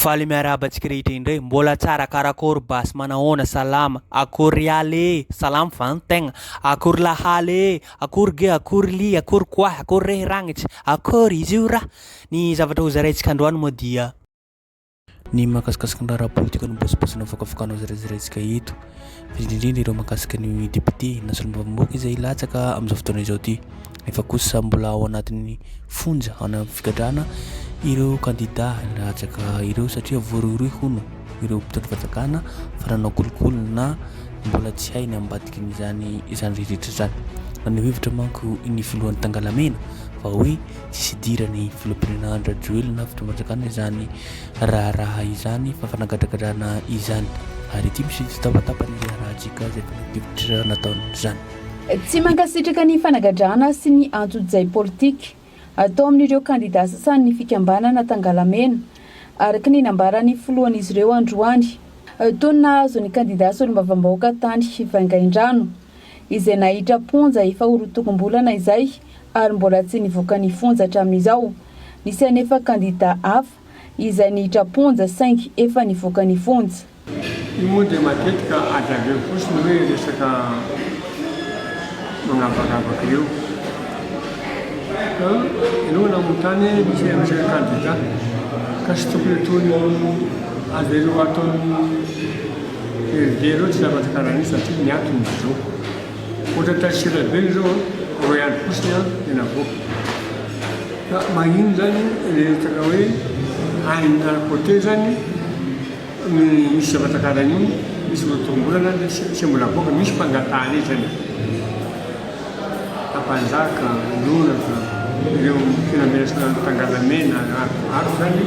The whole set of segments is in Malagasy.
Faly miarahaba antsika rehetra indray, mbola tsara karakôry basy manahoana salama, akory ialy e, salama va ny tegna, akory lahaly e, akory ge, akory ly, akory quoi, akory rehy ragnitry, akory izy io raha. Ny zavatra hozaraintsika androany moa dia. Ny mahakasikasika ny raharaha politika no bosibosina avoakavoakanao zaraizaraintsika eto, fa indrindra indrindra ireo mahakasika ny député na solombavambahoaka izay hilatsaka amin'izao fotoana izao ity. Nefa kosa mbola ao anatin'ny fonja, ao anatin'ny figadrana ireo kandida nilatsaka ireo satria voarohirohy hono ireo mpitondra fanjakana fa nanao kolikoly na mbola tsy hay ny ambadikin'izany izany rehetra izany. Naneho hevitra manko ny filohan'ny Tangalamena fa hoe tsisy idiran'ny filoham-pirenena Andry Rajoelina na fitondram-panjakana izany raharaha izany fa fanagadragadrana izany ary ity misy tapatapany izay arahantsika izay fanehoan-kevitra nataon'izany. Tsy mankasitraka ny fanagadrana sy ny antsojay politika atao amin'ireo kandida sasany ny fikambanana Tangalamena, araka ny nambaran'ny filohan'izy ireo androany. Toy ny nahazo ny kandida solombavambahoaka tany Vangaindrano, izay naiditra am-ponja efa ho roatokom-bolana izay ary mbola tsy nivoaka ny fonja hatramin'izao. Nisy anefa kandida hafa izay niditra am-ponja saingy efa nivoaka ny fonja. Io moa dia matetika ady avy eo fotsiny hoe resaka manavakavaka eo. Fa ianao namontany hoe misy resaka kandida ka tsy tokony ataony avereo ataon'ny RD loatra zavatra karaha an'io satria ny antony dia izao. Ohatra tany Antsirabe izao an, roa andro fotsiny an dia navoaka. Ka magnino zany le resaka hoe any à côté zany misy zavatra karaha an'io, misy rotorom-bolana dia tsy mbola avoaka, misy fangatahana izy zany. Ampanjaka, Lonaka, ireo filamina Tangalamena ary zany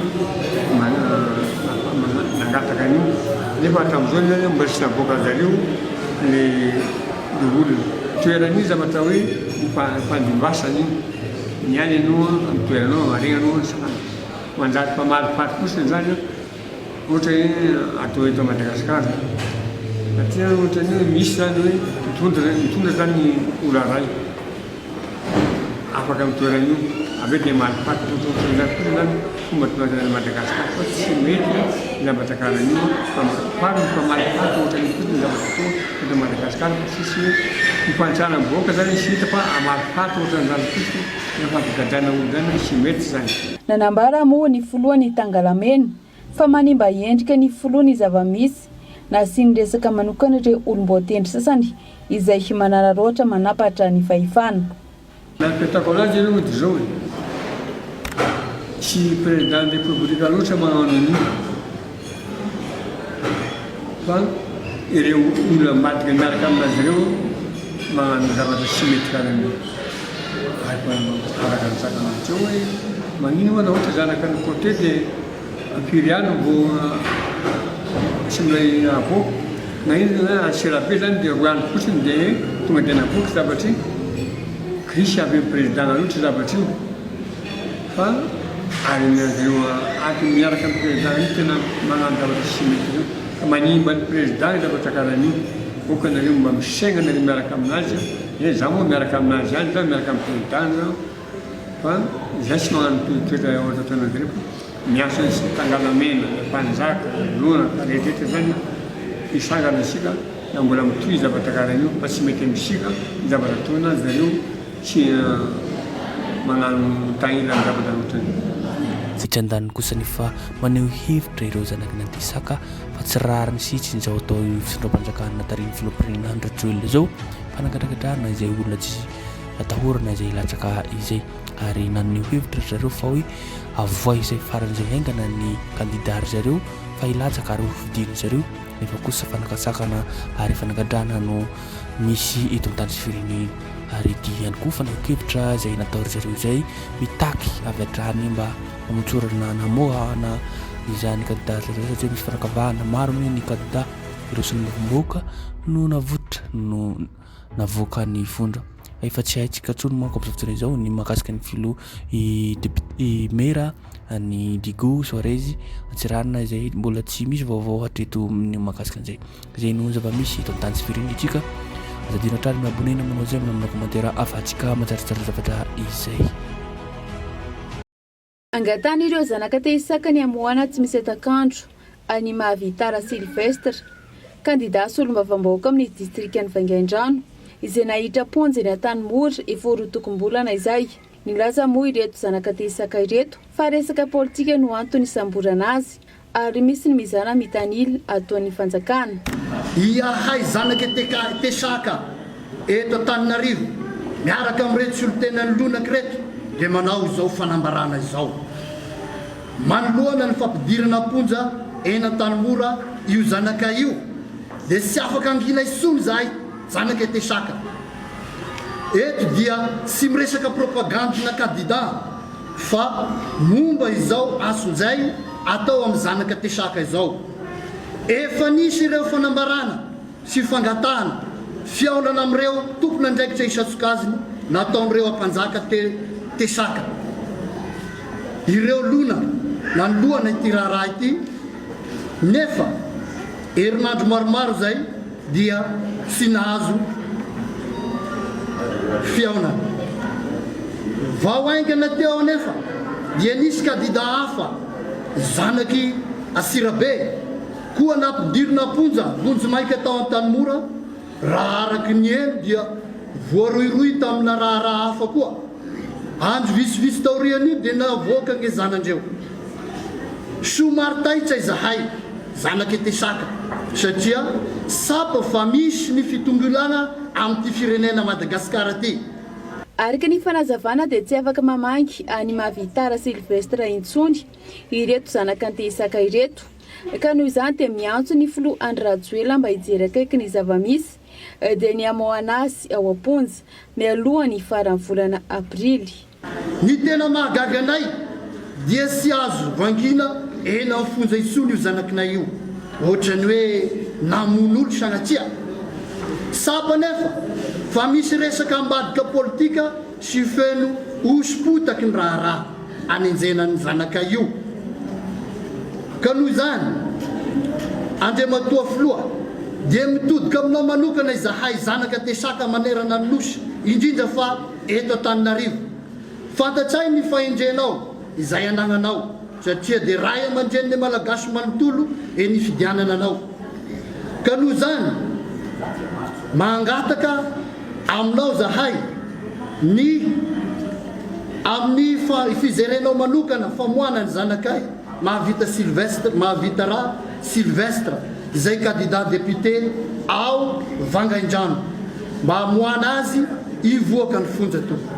nangataka an'io nefa hatramin'izao zany mbola tsy navoakan-jareo le olona. Toerana io zavatra hoe ifandimbasan io, ny any aloha amin'ny toeranao, aoriana aloha manjary mpamalifaty fotsiny zany an. Ohatra hoe atao eto Madagascar satria ohatra ny hoe misy zany hoe mitondra mitondra zany ny olona ray afaka amin'ny toerana io avy eo dia mahalifaty ohatra ohatran'izany fotsiny zany fomba fitondrana an'i Madagascar fa tsy mety ny zavatra karaha an'io fa fa ny mpamalifaty ohatran'io fotsiny ny zavatra atao eto Madagascar fa tsisy hoe fifantrana mivoaka zany tsy hita fa hamalifaty ohatran'izany fotsiny ny fampigadrana olona zany tsy mety zany. Nanambara moa ny filohan'ny Tangalamena fa manimba endrika ny filoha ny zava-misy nasiany resaka manokana ireo olom-boatendry sasany izay manararaotra manampatra ny fahefana. Nampitako anazy aloha dia izao e, tsy président ny Repoblika loatra manao an'io fa ireo olona ambadika miaraka aminazy ireo magnano zavatra tsy mety karaha an'io. Ary araka ny zakanao teo hoe magnino moa raha ohatra zanaka ny côté dia firy ihany vao tsy milay avoaka na inona na Antsirabe zany dia roa andro fotsiny dia tonga dia navoaka zavatra io grisy avy amin'ny président loatra zavatra io fa ary ny an'ireo ato miaraka amin'ny président io tena magnano zavatra tsy mety ireo ka manimba ny président ny zavatra karaha an'io aoka nareo mba misaigna nareo miaraka aminazy e za moa miaraka aminazy ihany za miaraka amin'ny président zaho fa za tsy magnano toetoetra ohatra ataonareo fa Miasa ny Tangalamena, ny Mpanjaka, ny Lonaka, rehetra rehetra zany hisangana isika na mbola mitohy zavatra karaha io fa tsy mety amintsika ny zavatra ataona zareo tsy magnano taila ny zavatra ohatrany. Etsy andaniny kosa anefa maneho hevitra ireo zanaky ny Antisaka fa tsy rariny sy hitsiny izao ataon'ny fitondram-panjakana tarihin'ny filoham-pirenena Andry Rajoelina izao fanagadragadrana izay olona tsy atahorana izay hilatsaka izay ary naneho hevitra ry zareo fa hoe Avoahy izay faran'izay haingana ny kandida ry zareo fa hilatsaka ary ho fidian'ny zareo nefa kosa fanakatsakana ary fanagadrana no misy eto an-tany sy firenena ary ity ihany koa fanehoan-kevitra izay natao ry zareo izay mitaky avy hatrany mba hamotsorana namoahana izany kandida ry zareo satria misy fanakavahana maro moa ny kandida ireo solombavambahoaka no navotra no navoakan'ny vondra. Efa tsy haintsika intsony manko amin'izao fotoana izao ny mahakasika ny filoha i député i mera ny Diego Suarez Antsiranana izay mbola tsy misy vaovao hatreto ny mahakasika an'izay. Izay no zava-misy eto an-tany sy firenena antsika. Aza adino hatrany mi-abonner na manao j'aime na manao commentaire ahafahantsika manjarijanjary zavatra izay. Angatahan'ireo zanaka te-hisaka ny hamoahana tsy misy hatak'andro an'i Mahavitara Sylvestre, kandidà solombavambahoaka amin'ny distrikan'i Vangaindrano, izay nahitra am-ponja eny Antanimora efa ho roatokom-bolana izay. Nilaza moa ireto zanaka te-hisaka ireto fa resaka politika no antony hisamborana azy ary misy ny mizana mitanila ataon'ny fanjakana. Ihahay zanak'i Tesaka eto Antananarivo miaraka amin'ireto solontenan'ny Lonaky ireto dia manao izao fanambarana izao. Manoloana ny fampidirana am-ponja eny Antanimora io zanakay io dia tsy afaka hangina intsony izahay zanak'i Tesaka. Eto dia tsy miresaka propagande-na kadida fa momba izao antsonjay atao amin'ny zanaka Tesaka izao. Efa nisy ireo fanambarana sy fangatahana fihaonana amin'ireo tompon'andraikitra isan-tsokajiny nataon'ireo ampanjaka Tesaka ireo lona nanoloana ity raharaha ity nefa herinandro maromaro izay dia tsy nahazo fihaonana. Vao haingana teo anefa dia nisy kadida hafa zanak'i Asirabe koa nampidirina am-ponja vonjimaika tao Antanimora, raha araka ny heno dia voarohirohy tamina raharaha hafa koa. Andro vitsivitsy taorian'io dia navoaka ny zanandreo. Somary taitra izahay zanak'i Tesaka satria tsapa fa misy ny fitongilana amin'ity firenena Madagasikara ity. Araka ny fanazavana dia tsy afaka mamangy an'i Mahavitara Sylvestre intsony ireto zanak'Antehisaka ireto ka noho izany dia miantso ny filoha Andry Rajoelina mba hijery akaiky ny zava-misy dia ny hamoahana azy ao am-ponja mialoha ny faran'ny volana aprily. Ny tena mahagaga anay dia tsy azo vangiana eny amin'ny fonja intsony io zanakinay io, ohatran'ny hoe namono olo sanatria. Tsapa anefa fa misy resaka ambadika politika sy feno hoso-potaky ny raharaha anenjehana ny zanakay io. Ka noho izany, Andriamatoa Filoha, dia mitodika aminao manokana izahay zanaka Tesaka manerana ny Nosy, indrindra fa eto Antananarivo. Fantatray ny fahendrenao izay anagnanao satria dia ray aman-drenin'ny Malagasy manontolo e nifidianana anao. Ka noho izany, mangataka aminao zahay ny amin'ny fijerenao manokana famoahana ny zanakay Mahavita Sylvestre, Mahavita Ra Sylvestre izay candidat député ao Vangaindrano mba hamoahana azy hivoaka ny fonja tompoko.